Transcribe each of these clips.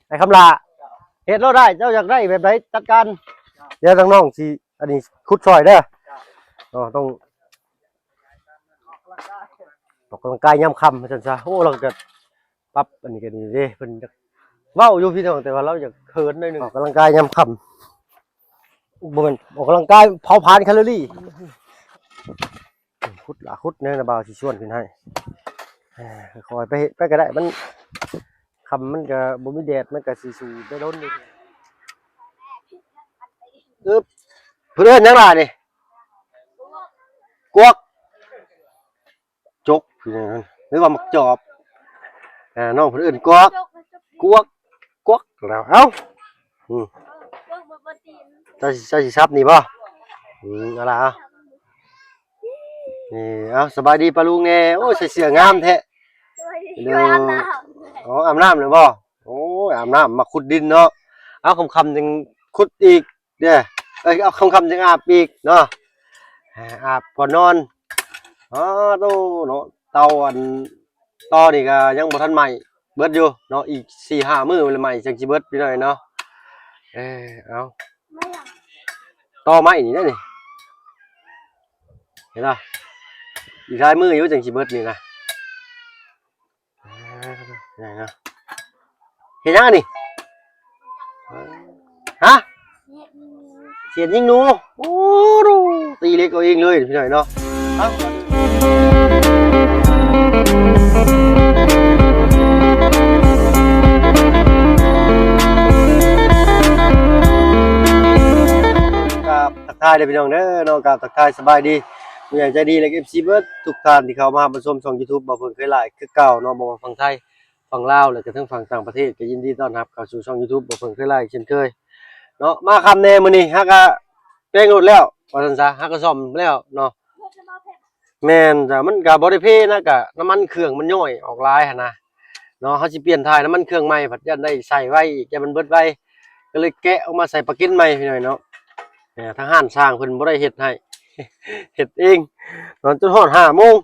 ໄອ້ຄຳຫຼ້າ ເຮັດໂລດອ້າຍ ເຈົ້າຢາກໄດ້ແບບໃດຈັດການ. ດຽວທາງນ້ອງຊິ ອັນນີ້ຂຸດຊ່ອຍເດີ. ເນາະ ຕ້ອງອອກກຳລັງກາຍຍາມຄ່ຳວ່າຊັ້ນຊະ. ໂອ້ ລາວກໍປັບອັນນີ້ກໍດີເດ້ ເພິ່ນຢາກເວົ້າຢູ່ພີ່ນ້ອງ ແຕ່ວ່າລາວຢາກເຂີນໜ້ອຍໜຶ່ງ. ອອກກຳລັງກາຍຍາມຄ່ຳ ບໍ່ແມ່ນອອກກຳລັງກາຍ ເຜົາຜານແຄລໍຣີ. ຂຸດລະຂຸດແນ່ນະ ບ່າວຊິຊວນຂຶ້ນໃຫ້. ຄ່ອຍໆໄປເຮັດໄປກໍໄດ້ ມັນຄ່ຳ ມັນກໍບໍ່ມີແດດ ມັນກໍຊິສູ້ໄດ້ດົນຢູ່. ອຶບ ເພິ່ນເອີ້ນຫຍັງລະນີ້? ກວກ ຈົກ ຫຼືວ່າໝາກຈອບ. ອ່າ ນ້ອງເພິ່ນເອີ້ນກວກ ກວກ ກວກ ແລ້ວ ເອົ້າ ອືມ ເຈົ້າຊິ ເຈົ້າຊິສັບນີ້ບໍ່? ອືມ ເອົາລະ ເອົາ ນີ້ ເອົາ ສະບາຍດີປ້າລຸງແດ່. ໂອ້ຍ ໃສ່ເສື້ອງາມແທ້. ສະບາຍດີ ໂດຍ ອາບນ້ຳ. ອໍ ອາບນ້ຳແລ້ວບໍ່? ໂອ້ຍ ອາບນ້ຳ ມາຂຸດດິນເນາະ. ເອົາ ຄ່ຳໆຈັ່ງຂຸດອີກເດ້ ເອີຍ ເອົາ ຄ່ຳໆຈັ່ງອາບອີກເນາະ ອາບກ່ອນນອນ. ອໍ ໂຕເນາະ ເຕົາອັນ ຕໍນີ້ກໍຍັງບໍ່ທັນໄໝ້ ເບິດຢູ່ເນາະ ອີກສີ່ຫ້າມື້ລະໄໝ້ຈັ່ງຊິເບິດພີ່ນ້ອງເນາະ. ເອີ ເອົາ ຕໍໄມ້ນີ້ນະນີ້ ເຫັນບໍ່ ອີກຫຼາຍມື້ຢູ່ຈັ່ງຊິເບິດນີ້ນະ. ເຮັດຫຍັງອັນນີ້? ຮະ? ສຽດຍິງໜູ. ໂອ້ ຕີເຫຼັກເອົາເອງເລີຍພີ່ນ້ອງເນາະ. ເອົ້າ ກັບ ທັກທາຍເດີພີ່ນ້ອງເດີເນາະ ກາບທັກທາຍສະບາຍດີຜູ້ໃຫຍ່ໃຈດີ ແລະ ເອັຟຊີ ເບິດທຸກທ່ານທີ່ເຂົ້າມາຮັບມາຊົມຊ່ອງ YouTube ບ່າວເພິ່ງເຄີຍຫຼາຍຄືເກົ່າເນາະ ບໍ່ວ່າຝັ່ງໄທ ຝັ່ງລາວ ແລະ ກະທັງຝັ່ງຕ່າງປະເທດ ກະຍິນດີຕ້ອນຮັບເຂົ້າສູ່ຊ່ອງ YouTube ບ່າວເພິ່ງເຄີຍຫຼາຍເຊັ່ນເຄີຍເນາະ. ມາຄ່ຳແດ່ມື້ນີ້ ຫາກະແປງລົດແລ້ວວ່າຊັ້ນຊະ ຫາກະສ້ອມແລ້ວເນາະ. ແມ່ນຈ້ະ ມັນກະບໍ່ໄດ້ເພນະ ກະນ້ຳມັນເຄື່ອງມັນຍ້ອຍອອກຫຼາຍຫັ້ນນະເນາະ. ເຮົາຊິປ່ຽນຖ່າຍນ້ຳມັນເຄື່ອງໃໝ່ ພັດຢ້ານໄດ້ໃສ່ໄວອີກ ຢ້ານມັນເບິດໄວ ກໍເລີຍແກະອອກມາໃສ່ປາເກັນໃໝ່ພີ່ນ້ອງເນາະ. ເອີ ທາງຮ້ານຊ່າງເພິ່ນບໍ່ໄດ້ເຮັດໃຫ້ ເຮັດເອງ ນອນຈົນຮອດຫ້າໂມງ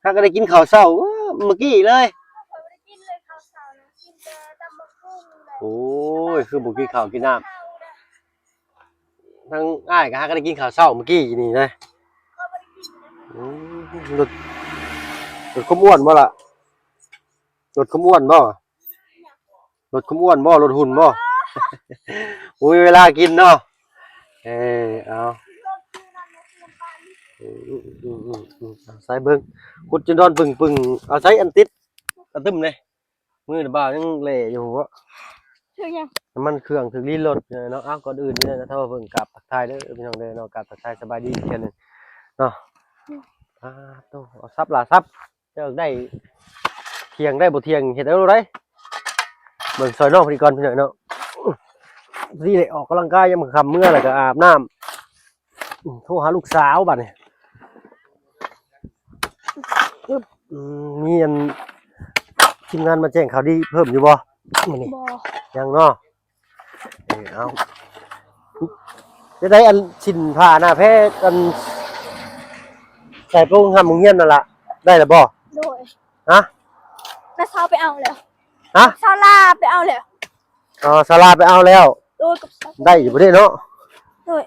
ຫາກະໄດ້ກິນເຂົ້າເຊົ້າ ເອີ ມື້ກີ້ເລີຍ. ຂ້ອຍບໍ່ໄດ້ກິນເລີຍເຂົ້າເຊົ້ານະ ກິນແຕ່ຕຳບັກຫຸ່ງແຫຼະ. ໂອ້ຍ ຄືບໍ່ກິນເຂົ້າກິນນ້ຳ. ທາງອ້າຍກໍຫາກໍໄດ້ກິນເຂົ້າເຊົ້າມື້ກີ້ນີ້ເດ້. ອືມ ລົດ ລົດຄວາມອ້ວນບໍ່ລະ? ລົດຄວາມອ້ວນບໍ່? ລົດຄວາມອ້ວນບໍ່? ລົດຫຸ່ນບໍ່? ບໍ່ມີເວລາກິນເນາະ. ເອີ ເອົາ ອືມ ອືມ ອືມ ອືມ ອືມ ເອົາໃສ່ເບິ່ງ ຂຸດຈົນດອນປຶ້ງໆ ເອົາໃສ່ອັນຕິດ ກະຕຶ້ມເດ້. ມືນະບ່າວຍັງແລ່ຢູ່ບໍ? ຖືກຫຍັງ? ນ້ຳມັນເຄື່ອງ ຖືກລີນລົດເນາະ. ເອົາ ກ່ອນອື່ນນີ້ນະ ຖ້າວ່າເບິ່ງກາບທັກທາຍເດີພີ່ນ້ອງເດີເນາະ ກາບທັກທາຍສະບາຍດີອີກເທື່ອໜຶ່ງເນາະ. ອືມ ອ່າ ໂຕ ເອົາສັບຫຼ້າສັບ ເຈົ້າໄດ້ທ່ຽງໄດ້ບໍ່ທ່ຽງ ເຮັດເອົາໂລດໃດ. ເບິ່ງຊ່ອຍນ້ອງເພິ່ນອີກກ່ອນພີ່ນ້ອງເນາະ. ນີ້ແຫຼະ ອອກກຳລັງກາຍຍາມຄ່ຳ ເມືອແລ້ວກໍອາບນ້ຳ. ອືມ ໂທຫາລູກສາວບາດນີ້. ອືມ ມີອັນ ທີມງານມາແຈ້ງຂ່າວດີເພີ່ມຢູ່ບໍ່ມື້ນີ້? ບໍ່ ຍັງເນາະ. ເອີ ເອົາ ຈັ່ງໃດ ອັນ ສິ້ນຜ້າໜ້າແພ ອັນ ໃສ່ໂປງຫ້ຳໂຮງຮຽນນັ້ນລະ ໄດ້ລະບໍ່? ໂດຍ. ຮະ? ນ້າສາວໄປເອົາແລ້ວ. ຮະ? ສາວລາໄປເອົາແລ້ວ. ອໍ ສາລາໄປເອົາແລ້ວ. ໂດຍ ກັບສາວ ໄດ້ຢູ່ບໍ່ເດເນາະ? ໂດຍ.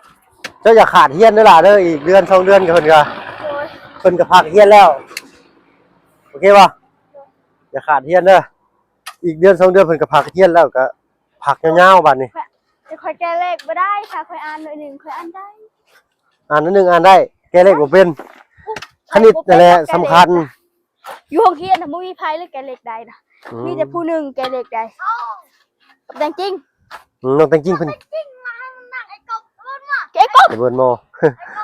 ເຈົ້າຢ່າຂາດຮຽນເດີຫຼ້າເດີ ອີກເດືອນສອງເດືອນກໍເພິ່ນກໍ ໂດຍ ເພິ່ນກໍພັກຮຽນແລ້ວ ໂອເຄບໍ່? ຢ່າຂາດຮຽນເດີ ອີກເດືອນສອງເດືອນເພິ່ນກໍພັກຮຽນແລ້ວ ກໍພັກຍາວໆບາດນີ້. ຂ້ອຍ ຂ້ອຍແກະເລກບໍ່ໄດ້ ຖ້າຂ້ອຍອ່ານໜ້ອຍໜຶ່ງຂ້ອຍອ່ານໄດ້. ອ່ານໜ້ອຍໜຶ່ງອ່ານໄດ້ ແກະເລກບໍ່ເປັນ. ຄະນິດນັ້ນແຫຼະສຳຄັນ. ຢູ່ໂຮງຮຽນນະບໍ່ມີໃຜເລີຍແກະເລກໄດ້ນະ. ອືມ ມີແຕ່ຜູ້ໜຶ່ງແກະເລກໄດ້ ກັບແຕງຈິງ. ອືມ ນ້ອງແຕງຈິງເພິ່ນ ແຕງຈິງມານາງໄອ້ກົບ ເອີ້ນມາ ແກະກົບ ເອີ້ນມາ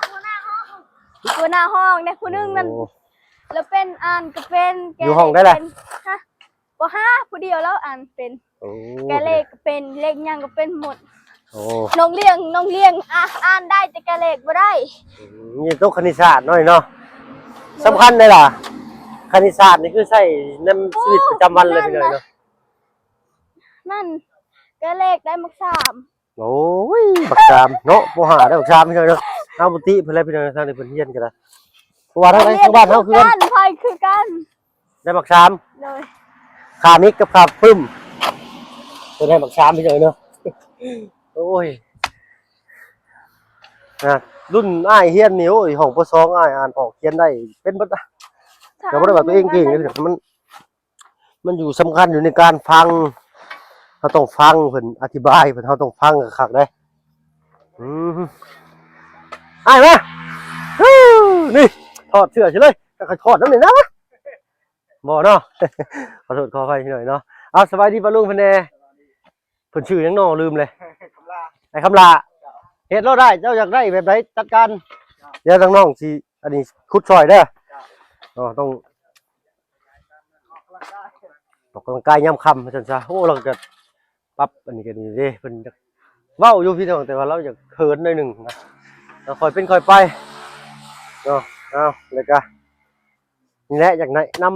ຫົວໜ້າຫ້ອງ ຫົວໜ້າຫ້ອງເດ້ ຜູ້ໜຶ່ງນັ້ນ. ໂອ້ ແລ້ວເປັນ ອ່ານກໍເປັນ ຢູ່ຫ້ອງໃດລະ? ຮະ? ປ.ຫ້າ ຜູ້ດຽວລາວອ່ານເປັນ. ໂອ້ ແກະເລກກໍເປັນ ເລກຫຍັງກໍເປັນໝົດ. ໂອ້ ນ້ອງລ້ຽງ ນ້ອງລ້ຽງ ອ່າ ອ່ານໄດ້ແຕ່ແກະເລກບໍ່ໄດ້. ອືມ ນີ້ຕົກຄະນິດສາດເນາະ ນີ້ເນາະ. ໂດຍ. ສຳຄັນເດ້ລະ ຄະນິດສາດນີ້ຄືໃຊ້ນຳຊີວິດປະຈຳວັນເລີຍ ໂອ້ ພີ່ນ້ອງເນາະ. ນັ້ນ ແກະເລກໄດ້ໝາກສາມ. ໂອ້ຍ ບັກສາມເນາະ ປໍຫ້າໄດ້ບັກສາມ ພີ່ນ້ອງເນາະ. ເຮົາບໍ່ຕິເພິ່ນແຫຼະ ພີ່ນ້ອງ ທາງນີ້ເພິ່ນຮຽນກໍໄດ້ ເພາະວ່າທາງໃດ ທາງບ້ານເຮົາຄືກັນ ໄດ້ບັກສາມ. ໂດຍ. ຄ່າມິກກັບຄ່າປຶ້ມ ຕົວໃຫຍ່ບັກສາມ ພີ່ນ້ອງເນາະ. ໂອ້ຍ ນະ ລຸ້ນອ້າຍຮຽນນີ້ ໂອ້ຍ ຫ້ອງ ປ.ສອງ ອ້າຍອ່ານອອກຂຽນໄດ້ເປັນເບິດນະ. ແຕ່ບໍ່ໄດ້ວ່າຕົວເອງເກັ່ງເດ້ ມັນ ມັນຢູ່ ສຳຄັນຢູ່ໃນການຟັງ. ເຮົາຕ້ອງຟັງເພິ່ນອະທິບາຍ ເພິ່ນ ເຮົາຕ້ອງຟັງຄັກໆເດ້. ອືມ ອ້າຍມາ ນີ້ ຖອດເສື້ອຊິເລີຍ ຂ້ອຍຖອດນຳນີ້ນະ. ບໍ່ເນາະ ຂໍໂທດຂໍອະໄພໜ້ອຍເນາະ. ເອົາ ສະບາຍດີປ້າລຸງເພິ່ນແດ່. ເພິ່ນຊື່ຫຍັງນໍ ລືມເລີຍ. ຄຳຫຼ້າ ອ້າຍຄຳຫຼ້າ. ເຮັດໂລດໄດ້ ເຈົ້າຢາກໄດ້ແບບໃດຈັດການ. ດຽວທາງນ້ອງຊິອັນນີ້ຂຸດຊ່ອຍເດີ. ເນາະ ຕ້ອງອອກກຳລັງກາຍຍາມຄ່ຳວ່າຊັ້ນຊະ. ໂອ້ ລາວກໍປັບອັນນີ້ກໍດີເດ້ ເພິ່ນຢາກເວົ້າຢູ່ພີ່ນ້ອງ ແຕ່ວ່າລາວຢາກເຂີນໜ້ອຍໜຶ່ງນະ. ລາວຄ່ອຍເປັນຄ່ອຍໄປເນາະ. ເອົາ ແລ້ວກໍ ນີ້ແຫຼະ ຢາກແນະນຳ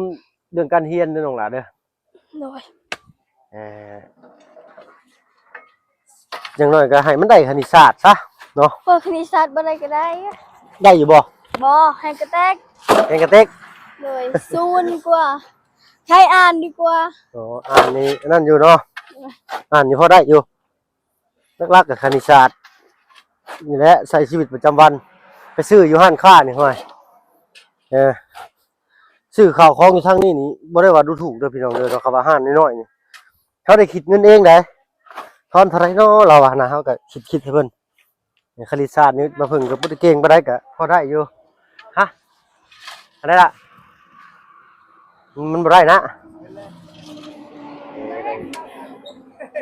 ເລື່ອງການຮຽນເດີນ້ອງຫຼ້າເດີ. ໂດຍ ເອີ ຢ່າງໜ້ອຍກໍໃຫ້ມັນໄດ້ຄະນິດສາດຊະເນາະ. ເປີດຄະນິດສາດບໍ່ໄດ້ກໍໄດ້. ໄດ້ຢູ່ບໍ່? ບໍ່ ແຮງກະແຕກ ແຮງກະແຕກ. ໂດຍ ສູນກວ່າ ໃຊ້ອ່ານດີກວ່າ. ອໍ ອ່ານນີ້ອັນນັ້ນຢູ່ເນາະ. ອ່ານນີ້ພໍໄດ້ຢູ່. ຫຼັກໆກໍຄະນິດສາດນີ້ແຫຼະ ໃຊ້ຊີວິດປະຈຳວັນ. ໄປຊື້ຢູ່ຮ້ານຄ້ານີ້ ຫ້ວຍ ເອີ ຊື້ເຂົ້າຂອງຢູ່ທາງນີ້ນີ້ ບໍ່ໄດ້ວ່າດູຖູກເດີພີ່ນ້ອງເດີ. ເນາະ ຄຳວ່າຮ້ານນ້ອຍໆນີ້ ເຮົາໄດ້ຄິດເງິນເອງໃດ໋. ທອນເທົ່າໃດນໍ ລາວວ່ານະ. ເຮົາກໍຄິດ ຄິດໃຫ້ເພິ່ນ. ຄະນິດສາດນີ້ ມາເພິ່ງກໍບໍ່ໄດ້ເກັ່ງປານໃດ ກໍພໍໄດ້ຢູ່. ຮະ ອັນໃດລະ? ມັນບໍ່ໄດ້ນະ.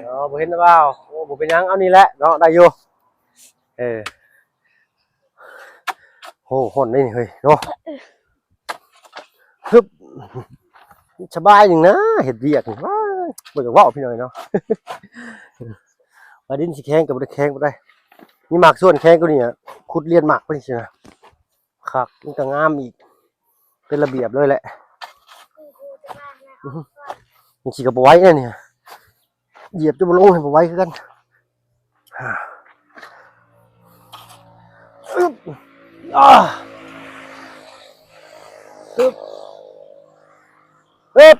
ອໍ ບໍ່ເຫັນແລ້ວ. ໂອ້ ບໍ່ເປັນຫຍັງ ເອົານີ້ແຫຼະເນາະ ໄດ້ຢູ່. ເອີ ໂຫ ຮ້ອນເດ້ນີ້ເຮີ້ຍເນາະ. ຮຶບ ສະບາຍໜຶ່ງນະ ເຮັດວຽກນີ້ ວ້າຍ ບໍ່ຢາກເວົ້າພີ່ນ້ອງເນາະ. ວ່າດິນຊິແຂງກໍບໍ່ໄດ້ແຂງປານໃດ. ມີໝາກສ່ວນແຂງກວ່ານີ້ ຂຸດລຽນໝາກໄປຊີ້ນະ. ຄັກ ມັນກໍງາມອີກ ເປັນລະບຽບເລີຍແຫຼະ. ອືຮຶ ຈັ່ງຊີ້ກໍບໍ່ໄຫວແນ່ນີ້ ຢຽບຈະບໍ່ລົງໃຫ້ ບໍ່ໄຫວຄືກັນ. ອຶບ ອາ ອຶບ ອຶບ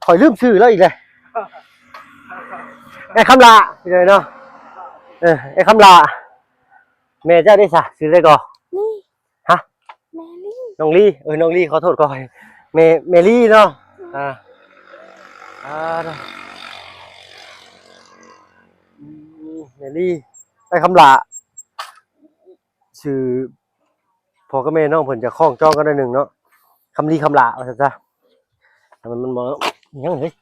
ຂ້ອຍລືມຊື່ລາວອີກແລ້ວ. ໄອ້ຄຳຫຼ້າ ເນາະ. ເອີ ໄອ້ຄຳຫຼ້າ. ແມ່ເຈົ້າເດ້ຊະ ຊື່ໃດກໍ? ນີ້ ຮະ? ແມລີ ນ້ອງລີ. ເອີ ນ້ອງລີ ຂໍໂທດ ຂໍອະໄພ. ແມ່ ແມລີເນາະ. ອືມ ອ່າ ອ່າ ອືມ ແມລີ ໄອ້ຄຳຫຼ້າ. ຊື່ພໍ່ກັບແມ່ນ້ອງເພິ່ນຈະຄ້ອງຈອງກັນໜ້ອຍໜຶ່ງເນາະ ຄຳລີຄຳຫຼ້າວ່າຊັ້ນຊະ. ແຕ່ມັນ ມັນບໍ່ຫຍັງເຮີ້ຍ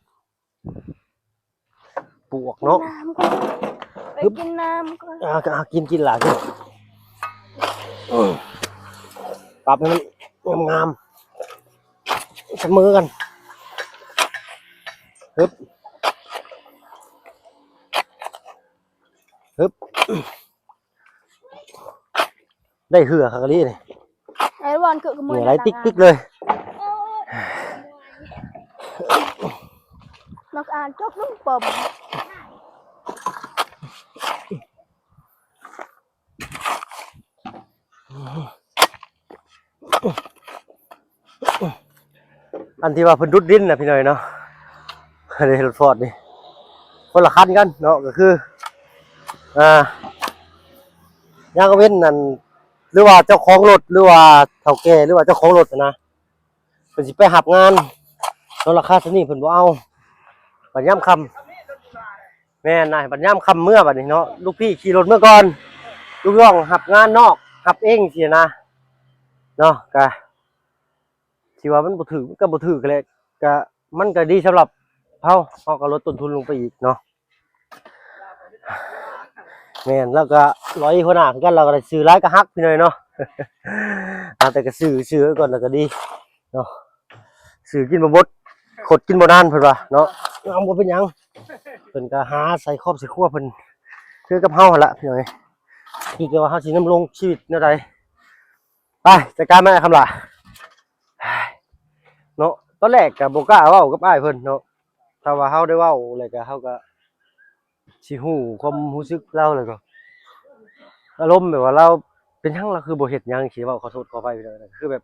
ປວກເນາະ. ກິນນ້ຳກ່ອນ ໄປກິນນ້ຳກ່ອນ. ອ່າ ກໍ ອ່າ ກິນ ກິນຫຼາຍ ກິນ. ອືມ ປັບໃຫ້ມັນງາມໆ ສະເໝີກັນ. ຮຶບ ຮຶບ ໄດ້ເຫື່ອຄັກອີ່ຫຼີນີ້. ໄອ້ວອນຄືກະມວຍ ເຫື່ອໄຫຼຕິກໆເລີຍ. ນອກອານຈົກລົງປອມ. ອັນທີ່ວ່າເພິ່ນດຸດດິນນະ ພີ່ນ້ອງເນາະ. ອັນນີ້ລົດຟອດນີ້ ຄົນລະຄັນກັນເນາະ ກໍຄື ອ່າ ຍາມກາງເວັນນັ້ນ ຫຼືວ່າເຈົ້າຂອງລົດ ຫຼືວ່າເຖົ້າແກ່ ຫຼືວ່າເຈົ້າຂອງລົດນະ ເພິ່ນຊິໄປຮັບງານເນາະ. ລາຄາສ່ຳນີ້ເພິ່ນບໍ່ເອົາ. ບັດຍາມຄ່ຳ ແມ່ນນະ ບັດຍາມຄ່ຳເມືອບັດນີ້ເນາະ ລູກພີ່ຂີ່ລົດເມືອກ່ອນ ລູກນ້ອງຮັບງານນອກ ຮັບເອງຊີ້ນະເນາະ. ກະ ຊິວ່າມັນບໍ່ຖືກ ມັນກໍບໍ່ຖືກແຫຼະ ກະ ມັນກໍດີສຳລັບເຮົາ ເຮົາກໍລົດຕົ້ນທຶນລົງໄປອີກເນາະ. ແມ່ນ ແລ້ວກໍລອຍຫົວໜ້າຄືກັນ ລາວກໍໄດ້ ຊື່ຫຼາຍກໍຮັກ ພີ່ນ້ອງເນາະ. ອາ ແຕ່ກໍຊື່ ຊື່ໄວ້ກ່ອນລະກໍດີເນາະ ຊື່ກິນບໍ່ໝົດ ຄົດກິນບໍ່ນານ ເພິ່ນວ່າເນາະ. ເອົາ ບໍ່ເປັນຫຍັງ ເພິ່ນກໍຫາໃສ່ຄອບໃສ່ຄົວເພິ່ນ ຄືກັບເຮົາຫັ້ນລະ ພີ່ນ້ອງເອີຍ ຄືແຕ່ວ່າເຮົາຊິດຳລົງຊີວິດແນວໃດ. ໄປ ຈັດການມາ ຄຳຫຼ້າ ເນາະ. ຕອນແລກກໍບໍ່ກ້າເວົ້າກັບອ້າຍເພິ່ນເນາະ ຖ້າວ່າເຮົາໄດ້ເວົ້າແລ້ວກໍ ເຮົາກໍຊິຮູ້ຄວາມຮູ້ສຶກລາວ ແລ້ວກໍອາລົມແບບວ່າລາວເປັນຫຍັງ ລາວຄືບໍ່ເຮັດຫຍັງ ຊິເວົ້າ ຂໍໂທດຂໍອະໄພ ຄືແບບ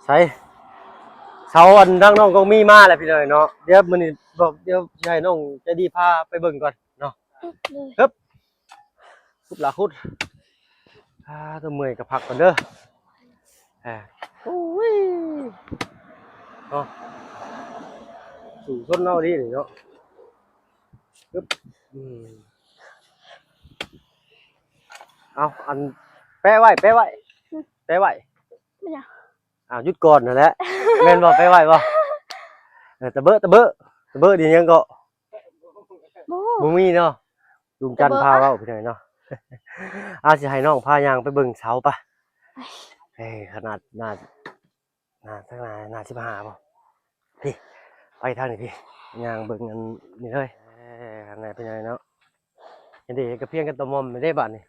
ໃສ ເສົາອັນທາງນ້ອງກອງມີມາແລ້ວພີ່ນ້ອງເນາະ. ດຽວມື້ນີ້ ດຽວຊິໃຫ້ນ້ອງໃຈດີພາໄປເບິ່ງກ່ອນເນາະ. ເອີ ເອີ ຮຶບ ຄຸດລະຄຸດ. ອ່າ ຕົວເມື່ອຍກໍພັກກ່ອນເດີ. ອ່າ ໂອ້ຍ ເນາະ ສູ້ຊົນເຮົາດີນີ້ເນາະ. ຮຶບ ອືມ ເອົາ ອັນ ແປະໄວ້ ແປະໄວ້ ແປະໄວ້. ແມ່ນຫຍັງ? ອ້າວ ຢຸດກ່ອນຫັ້ນແຫຼະ. ແມ່ນບໍ່? ໄປໄຫວ້ບໍ່? ເອີ ຕະເບີ ຕະເບີ ຕະເບີນີ້ຫຍັງເກາະ? ບໍ່ຮູ້ ບໍ່ມີເນາະ. ລຸງຈັນພາເວົ້າ ຕະເບີ ພີ່ນ້ອງເນາະ. ອາ ຊິໃຫ້ນ້ອງພາຍ່າງໄປເບິ່ງເສົາປະ. ເອີ ຂະໜາດໜ້າ ໜ້າ ທາງໜ້າ ໜ້າສິບຫ້າບໍ່? ພີ້ ໄປທາງນີ້ພີ້ ຍ່າງເບິ່ງອັນນີ້ເລີຍ. ເອີ ອັນນັ້ນເປັນຫຍັງເນາະ? ເຫັນເດ້ ເຫັນກະພຽງກັນຕະໝ່ອມເດ້ບາດນີ້.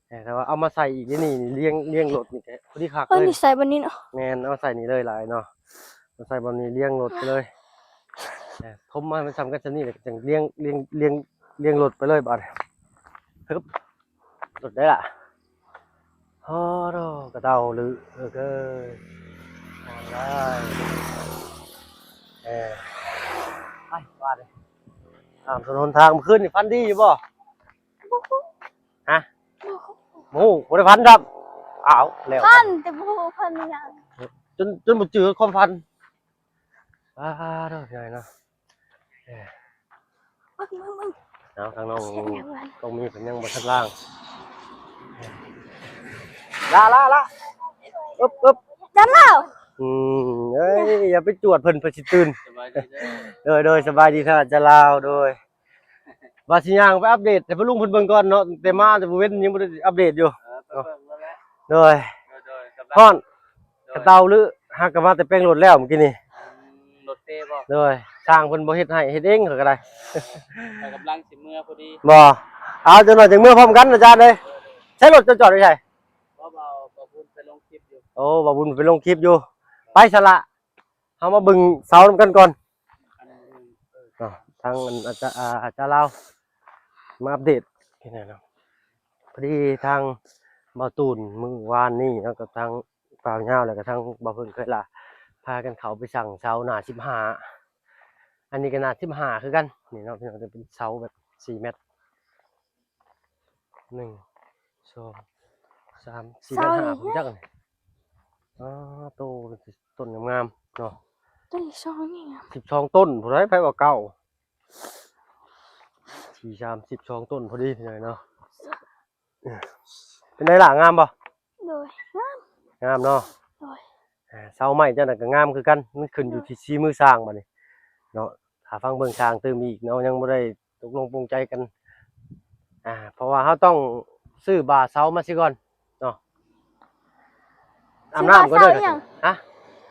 ເອີ ແຕ່ວ່າເອົາມາໃສ່ອີກເດນີ້ ລຽງ ລຽງລົດນີ້ກະພໍດີຄັກເລີຍ. ເອີ ນີ້ໃສ່ບ່ອນນີ້ເນາະ. ແມ່ນ ເອົາມາໃສ່ນີ້ເລີຍຫຼາຍເນາະ ມາໃສ່ບ່ອນນີ້ລຽງລົດໄປເລີຍ. ເອີ ຖົມມາໃຫ້ມັນສ່ຳກັນສ່ຳນີ້ ແລ້ວກະຈັ່ງລຽງ ລຽງ ລຽງ ລຽງລົດໄປເລີຍບາດ. ຮຶບ ລົດໄດ້ລະ. ໂອ້ໂຫ ກະເຕົາລື ເອີ ເອີ ເອີ ໄປ ບາດນີ້ ຕາມຖະໜົນທາງ. ມື້ຄືນນີ້ຝັນດີຢູ່ບໍ່? ຮະ? ບໍ່ຮູ້ ບໍ່ໄດ້ຝັນດອກ. ອ້າວ ແລ້ວ ຝັນແຕ່ບໍ່ຮູ້ຝັນຫຍັງ ຈົນ ຈົນບໍ່ຈື່ຄວາມຝັນ. ປາດໂທ້ ໃຫຍ່ເນາະ. ເອີ ເບິ່ງ ເບິ່ງ ເບິ່ງ ເອົາ ທາງນ້ອງ ສຽງຫຍັງວະ? ຕ້ອງມີເພິ່ນຍັງບໍ່ທັນລ້າງ. ລາ ລາ ລາ ອຶບ ອຶບ ຈັນລາວ. ອືມ ເອີຍ ຢ່າໄປຈວດເພິ່ນ ເພິ່ນຊິຕື່ນ. ສະບາຍດີເດີ. ໂດຍ ໂດຍ ສະບາຍດີທ່ານອາຈານລາວ. ໂດຍ ວ່າຊິຍ່າງໄປອັບເດດໃຫ້ພໍ່ລຸງເພິ່ນເບິ່ງກ່ອນເນາະ ແຕ່ມາແຕ່ມື້ເວັນຍັງບໍ່ໄດ້ອັບເດດຢູ່. ເອີ ໄປເບິ່ງແລ້ວແຫຼະ. ໂດຍ ໂດຍ ໂດຍ ສະບາຍ ຮ້ອນ ໂດຍ ກະເຕົາລື ຫາກະມາແຕ່ແປງລົດແລ້ວມື້ກີ້ນີ້. ອືມ ລົດເຕະບໍ່? ໂດຍ ຊ່າງເພິ່ນບໍ່ເຮັດໃຫ້ ເຮັດເອງຂ້ອຍກະໄດ້. ຂ້ອຍກຳລັງຊິເມືອພໍດີ. ບໍ່ ເອົາ ຈັກໜ້ອຍຈັ່ງເມືອພ້ອມກັນອາຈານເອີຍ. ໃຊ້ລົດເຈົ້າຈອດໄວ້ໃສ? ບໍ່ ບ່າວ ບ່າວບຸນໄປລົງຄລິບຢູ່. ໂອ້ ບ່າວບຸນໄປລົງຄລິບຢູ່. ໄປຊະລະ ເຮົາມາເບິ່ງເສົານຳກັນກ່ອນ. ອັນ ເອີ ເນາະ ທາງອັນ ອາຈາ ອາ ອາຈານລາວມາອັບເດດນີ້ແຫຼະເນາະ. ພໍດີທາງບ່າວຕູນມື້ວານນີ້ເນາະ ກັບທາງບ່າວຍາວ ແລ້ວກະທາງບ່າວເພິ່ນເຄີຍລາ ພາກັນເຂົ້າໄປສັ່ງເສົາໜ້າສິບຫ້າ. ອັນນີ້ກະໜ້າສິບຫ້າຄືກັນນີ້ເນາະ ພີ່ນ້ອງ ຈະເປັນເສົາແບບສີ່ແມັດ. ໜຶ່ງ ສອງ ສາມ ສີ່ ເສົາ ແມັດຫ້າ ນີ້ ພຸ້ນຈັກນີ້. ອໍ ໂຕ ຕົ້ນງາມໆເນາະ. ຕົ້ນສອງນີ້ງາມ ສິບສອງຕົ້ນພຸ້ນໃດ໋ ໃຜວ່າເກົ້າ. ສີ່ ສາມ ສິບສອງຕົ້ນພໍດີພີ່ນ້ອງເນາະ. ເປັນໃດລະ ງາມບໍ່? ໂດຍ ງາມ ງາມເນາະ. ໂດຍ ອ່າ ເສົາໄມ້ເຈົ້ານັ້ນກະງາມຄືກັນ ມັນຂຶ້ນຢູ່ ໂດຍ ທີ່ສີມືຊ່າງບາດນີ້ເນາະ. ຖ້າຟັງເບິ່ງຊ່າງຕື່ມອີກເນາະ ຍັງບໍ່ໄດ້ຕົກລົງປົງໃຈກັນ ອ່າ ເພາະວ່າເຮົາຕ້ອງຊື້ບາເສົາມາຊິກ່ອນເນາະ. ອາບນ້ຳກ່ອນເດີ. ຊື້ບາເສົາອີ່ຫຍັງ? ຮະ?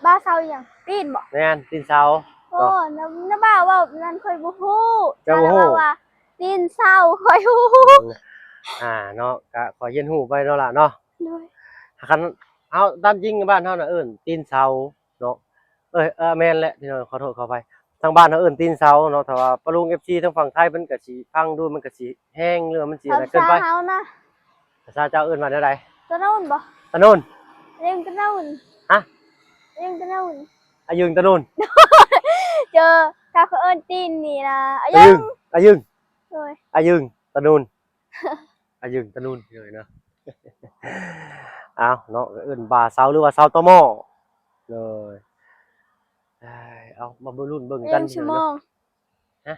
ບາເສົາອີ່ຫຍັງ? ຕີນບໍ່? ແມ່ນ ຕີນເສົາ. ໂອ້ ເນາະ ນ້າ ນ້າບ່າວເວົ້ານັ້ນຂ້ອຍບໍ່ຮູ້. ເຈົ້າບໍ່ຮູ້? ວ່າ ຕີນເສົາຂ້ອຍຮູ້. ອືມ ອ່າ ເນາະ ກະຂ້ອຍຮຽນຮູ້ໄປເນາະລະເນາະ. ໂດຍ ຄັນເຮົາ ຕາມຈິງບ້ານເຮົານະເອີ້ນຕີນເສົາເນາະ. ເອີຍ ເອີ ແມ່ນແຫຼະພີ່ນ້ອງ ຂໍໂທດຂໍອະໄພ. ທາງບ້ານເຮົາເອີ້ນຕີນເສົາເນາະ. ຖ້າວ່າປ້າລຸງ ເອັຟຊີ ທາງຝັ່ງໄທເພິ່ນກະຊິຟັງດູ ມັນກະຊິແຮງ ຫຼືວ່າມັນຊິອັນນັ້ນເກີນໄປ. ພາສາເຮົານະ ພາສາເຈົ້າເອີ້ນວ່າແນວໃດ? ຕະໜູນບໍ່? ຕະໜູນ. ອາຍຶງຕະໜູນ. ຮະ? ອາຍຶງຕະໜູນ. ອາຍຶງຕະໜູນ. ເຈົ້າ ຖ້າເຂົາເອີ້ນຕີນນີ້ນະ ອາຍຶງ ອາຍຶງ. ໂດຍ ອາຍຶງຕະໜູນ. ອາຍຶງຕະໜູນເລີຍເນາະ. ອ້າວເນາະ ເອີ້ນບາເສົາ ຫຼືວ່າເສົາຕໍໝໍ້. ໂດຍ ເອົາ ມາລຸ້ນເບິ່ງກັນ. ອາຍຸສະໝອງ. ຮະ?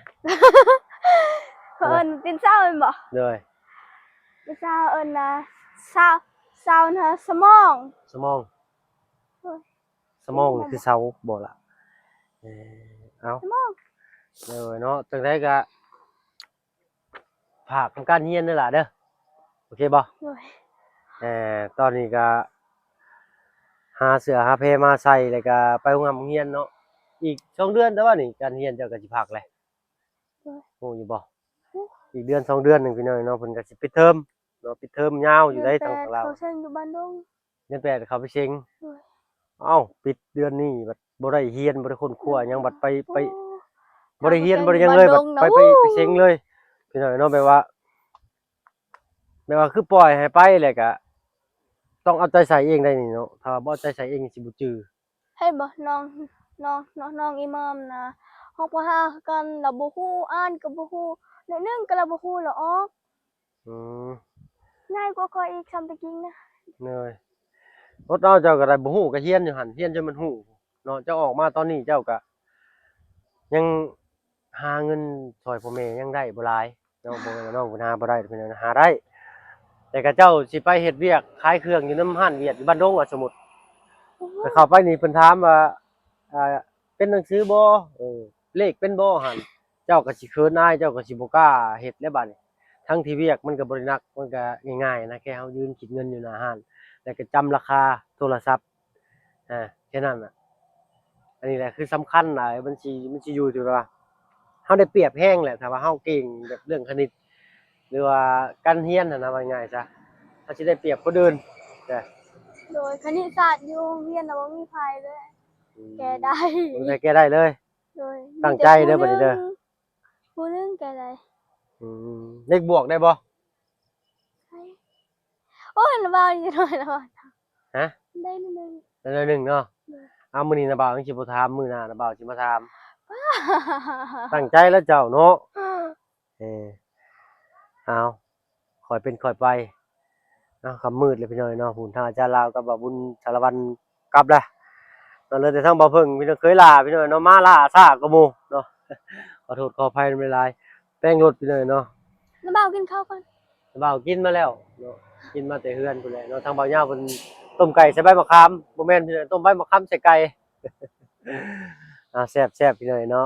ເຂົາເອີ້ນຕີນເສົາແມ່ນບໍ່? ໂດຍ ຕີນເສົາເອີ້ນນະ ເສົາ ເສົານະ ສະໝອງ. ສະໝອງ. ໂດຍ ສະໝອງນີ້ຄືເສົາບໍ່ລະ? ເອີ ເອົາ ສະໝອງ. ໂດຍເນາະ ຈັ່ງໃດກະ ຝາກນຳການຮຽນເດີຫຼ້າເດີ ໂອເຄບໍ່? ໂດຍ ເອີ ຕອນນີ້ກະຫາເສື້ອຫາແພມາໃສ່ ແລ້ວກະໄປໂຮງຮ່ຳໂຮງຮຽນເນາະ. ອີກສອງເດືອນແຕ່ວ່ານີ້ການຮຽນເຈົ້າກະຊິພັກແຫຼະ. ໂດຍ ຮູ້ຢູ່ບໍ່? ຮູ້ ອີກເດືອນສອງເດືອນໜຶ່ງພີ່ນ້ອງເນາະ ເພິ່ນກະຊິປິດເທີມເນາະ ປິດເທີມຍາວຢູ່ໃດ໋ ທາງລາວ. ເຂົາເຊັງຢູ່ບ້ານດົງ. ເດືອນແປດເຂົ້າໄປເສັງ. ໂດຍ ເອົ້າ ປິດເດືອນນີ້ບັດບໍ່ໄດ້ຮຽນ ບໍ່ໄດ້ຄົ້ນຄວ້າຫຍັງ ບັດໄປ ໄປ ໂອ້ ບໍ່ໄດ້ຮຽນ ບໍ່ໄດ້ຫຍັງເລີຍ ບັດໄປ ໄປ ໄປເສັງເລີຍ ພີ່ນ້ອງເນາະ. ແບບວ່າ ແບບວ່າຄືປ່ອຍໃຫ້ໄປແລ້ວກະຕ້ອງເອົາໃຈໃສ່ເອງໄດ໋ນີ້ເນາະ ຖ້າວ່າບໍ່ເອົາໃຈໃສ່ເອງຊິບໍ່ຈື່. ເຫັນບໍ່ ນ້ອງ ນ້ອງ ນ້ອງ ນ້ອງອີ່ໝອມນະ ຮອງ ປໍຫ້າ ຄືກັນ ລາວບໍ່ຮູ້ ອ່ານກໍບໍ່ຮູ້ ໜ້ອຍໜຶ່ງກໍລາວບໍ່ຮູ້ ລາວອອກ. ອືມ ໃຫຍ່ກວ່າຂ້ອຍອີກ ຊ່ຳຕະກີ້ນະ. ໂດຍ ອົດເອົາ ເຈົ້າກໍໄດ້ ບໍ່ຮູ້ກໍຮຽນຢູ່ຫັ້ນ ຮຽນຈົນມັນຮູ້ເນາະ. ເຈົ້າອອກມາຕອນນີ້ ເຈົ້າກໍຍັງຫາເງິນຊ່ອຍພໍ່ແມ່ຍັງໄດ້ບໍ່ຫຼາຍເນາະ. ບໍ່ແມ່ນວ່ານ້ອງເພິ່ນຫາບໍ່ໄດ້ ເພິ່ນຫາໄດ້ ແຕ່ຂະເຈົ້າຊິໄປເຮັດວຽກຂາຍເຄື່ອງຢູ່ນຳຮ້ານຫວຽດຢູ່ບ້ານດົງ ວ່າສົມມຸດ ໄປເຂົ້າໄປນີ້ ເພິ່ນຖາມວ່າ ອ່າ ເປັນໜັງສືບໍ່ ເອີ ເລກເປັນບໍ່ຫັ້ນ ເຈົ້າກໍຊິເຂີນອາຍ ເຈົ້າກໍຊິບໍ່ກ້າເຮັດແລ້ວບາດນີ້. ທັງທີ່ວຽກມັນກໍບໍ່ໄດ້ໜັກ ມັນກໍງ່າຍໆນະ ແຄ່ເຮົາຢືນຄິດເງິນຢູ່ໜ້າຮ້ານ ແລ້ວກໍຈຳລາຄາໂທລະສັບ ອາ ແຄ່ນັ້ນນະ. ອັນນີ້ແຫຼະຄືສຳຄັນຫຼາຍ ມັນຊິ ມັນຊິຢູ່ທີ່ວ່າເຮົາໄດ້ປຽບແຮງແຫຼະ ຖ້າວ່າເຮົາເກັ່ງແບບເລື່ອງຄະນິດ ຫຼືວ່າການຮຽນຫັ້ນນະ ວ່າງ່າຍຊະ ເຮົາຊິໄດ້ປຽບຄົນອື່ນເດ້. ໂດຍ ຄະນິດສາດຢູ່ໂຮງຮຽນນະ ບໍ່ມີໃຜເລີຍ ອືມ ແກ້ໄດ້ ບໍ່ມີໃຜແກ້ໄດ້ເລີຍ. ໂດຍ ຕັ້ງໃຈເດີບັດນີ້ເດີ ຜູ້ໜຶ່ງແກ້ໄດ້. ອືມ ເລກບວກໄດ້ບໍ່? ໂອ້ຍ ລະເວົ້ານິດໜ້ອຍລະເວົ້າ ຮະ? ໄດ້ໜ້ອຍໜຶ່ງ ໄດ້ໜ້ອຍໜຶ່ງເນາະ. ໂດຍ ເອົາ ມື້ນີ້ນະບ່າວຍັງຊິບໍ່ຖາມ ມື້ໜ້ານະບ່າວຊິມາຖາມ. ຕັ້ງໃຈແລ້ວເຈົ້າເນາະ. ເອີ ເອົາ ຄ່ອຍເປັນຄ່ອຍໄປເນາະ. ຄ່ຳມືດແລ້ວພີ່ນ້ອງເນາະ ພຸ້ນທາງອາຈານລາວກັບບ່າວບຸນສາລະວັນກັບແລ້ວເນາະ. ເຫຼືອແຕ່ທາງບ່າວເພິ່ງ ພີ່ນ້ອງເຄີຍຫຼ້າ ພີ່ນ້ອງເນາະ ມາຫຼ້າຊ້າກວ່າໝູ່ເນາະ. ຂໍໂທດຂໍອະໄພນຳຫຼາຍໆ ແປງລົດພີ່ນ້ອງເນາະ. ນ້າບ່າວກິນເຂົ້າກ່ອນ. ນ້າບ່າວກິນມາແລ້ວເນາະ ກິນມາແຕ່ເຮືອນພຸ້ນແຫຼະເນາະ. ທາງບ່າວຍາວເພິ່ນຕົ້ມໄກ່ໃສ່ໃບມະຂາມ ບໍ່ແມ່ນພີ່ນ້ອງ ຕົ້ມໃບມະຂາມໃສ່ໄກ່. ອ່າ ແຊບໆ ພີ່ນ້ອງເນາະ.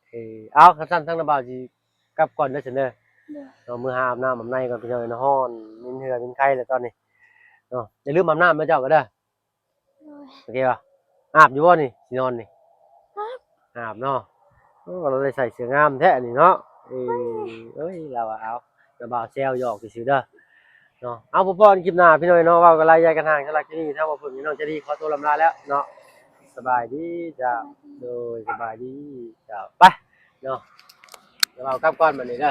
ເອີ ເອົາ ຄັນຊັ້ນທາງນ້າບ່າວຊິກັບກ່ອນເດີຊັ້ນເດີ. ໂດຍ ເນາະ ເມືອຫາອາບນ້ຳອາບໃນກ່ອນພີ່ນ້ອງເນາະ ຮ້ອນ ເປັນເຫື່ອເປັນໄຂ້ແລ້ວຕອນນີ້ເນາະ. ຢ່າລືມອາບນ້ຳເດີເຈົ້າກໍເດີ. ໂດຍ ໂອເຄບໍ່? ອາບຢູ່ບໍ່ນີ້ ຊິນອນນີ້? ອາບ ອາບເນາະ. ໂອ້ ລາວໄດ້ໃສ່ເສື້ອງາມແທ້ນີ້ເນາະ. ເອີ ເອີຍ ລາວວ່າ ເອົາ ນ້າບ່າວແຊວຫຍອກຊື່ໆເດີ. ເນາະ ເອົາ ພົບພໍ້ກັນຄລິບໜ້າພີ່ນ້ອງເນາະ. ເວົ້າກັນຫຼາຍໃຫຍ່ກັນຫ່າງ ສຳລັບຄລິບນີ້ ທາງບ່າວເພິ່ງ ນ້ອງໃຈດີ ຂໍຕົວລຳລາແລ້ວເນາະ. ສະບາຍດີເຈົ້າ. ໂດຍ ສະບາຍດີເຈົ້າ. ໄປເນາະ ດຽວເອົາກັບກ່ອນບັດນີ້ເດີ.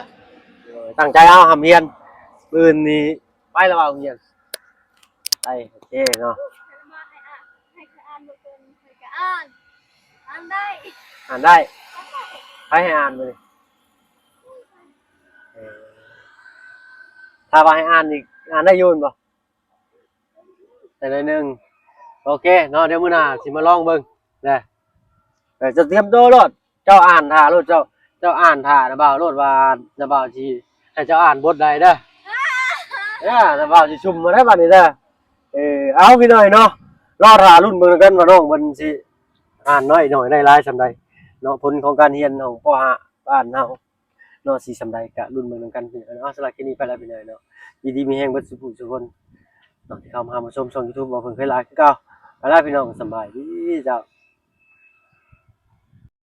ໂດຍ ຕັ້ງໃຈເອົາ ຮ່ຳຮຽນ ມື້ອື່ນນີ້ໄປແລ້ວເອົາໂຮງຮຽນ. ໄປ ໂອເຄເນາະ. ໃຫ້ມາໃຫ້ອ່ານ ໃຫ້ເຂົາອ່ານບໍ່ເປັນ ຂ້ອຍກໍອ່ານ ອ່ານໄດ້ ອ່ານໄດ້. ໃຜໃຫ້ອ່ານມື້ນີ້? ເອີ ຖ້າວ່າໃຫ້ອ່ານນີ້ ອ່ານໄດ້ຢູ່ແມ່ນບໍ່? ໄດ້ໜ້ອຍໜຶ່ງ. ໂອເຄເນາະ ດຽວມື້ໜ້າຊິມາລອງເບິ່ງເດີ. ເອີ ເຈົ້າຕຽມໂຕໂລດ ເຈົ້າອ່ານຖ້າໂລດ ເຈົ້າ ເຈົ້າອ່ານຖ້ານ້າບ່າວໂລດວ່າ ນ້າບ່າວຊິໃຫ້ເຈົ້າອ່ານບົດໃດເດີ. ເອີ ນ້າບ່າວຊິຊຸ່ມມາໄດ້ບັດນີ້ເດີ. ເອີ ເອົາ ພີ່ນ້ອງເນາະ ລໍຖ້າລຸ້ນເບິ່ງນຳກັນວ່ານ້ອງເພິ່ນຊິອ່ານໜ້ອຍໜ້ອຍໄດ້ຫຼາຍສ່ຳໃດເນາະ. ຜົນຂອງການຮຽນຂອງ ປໍຫ້າ ບ້ານເຮົາ ເນາະ ຊິສ່ຳໃດກະລຸ້ນເບິ່ງນຳກັນ. ເອົາ ສຳລັບຄລິບນີ້ໄປແລ້ວພີ່ນ້ອງເນາະ. ຢູ່ດີມີແຮງເບິດສູ່ຜູ້ສູ່ຄົນເນາະ ທີ່ເຂົ້າມາຫາມາຊົມຊ່ອງຢູທູບ ບໍ່ເພິ່ງເຄີຍຫຼາຍຄືເກົ່າ. ໄປແລ້ວພີ່ນ້ອງ ສະບາຍດີເຈົ້າ.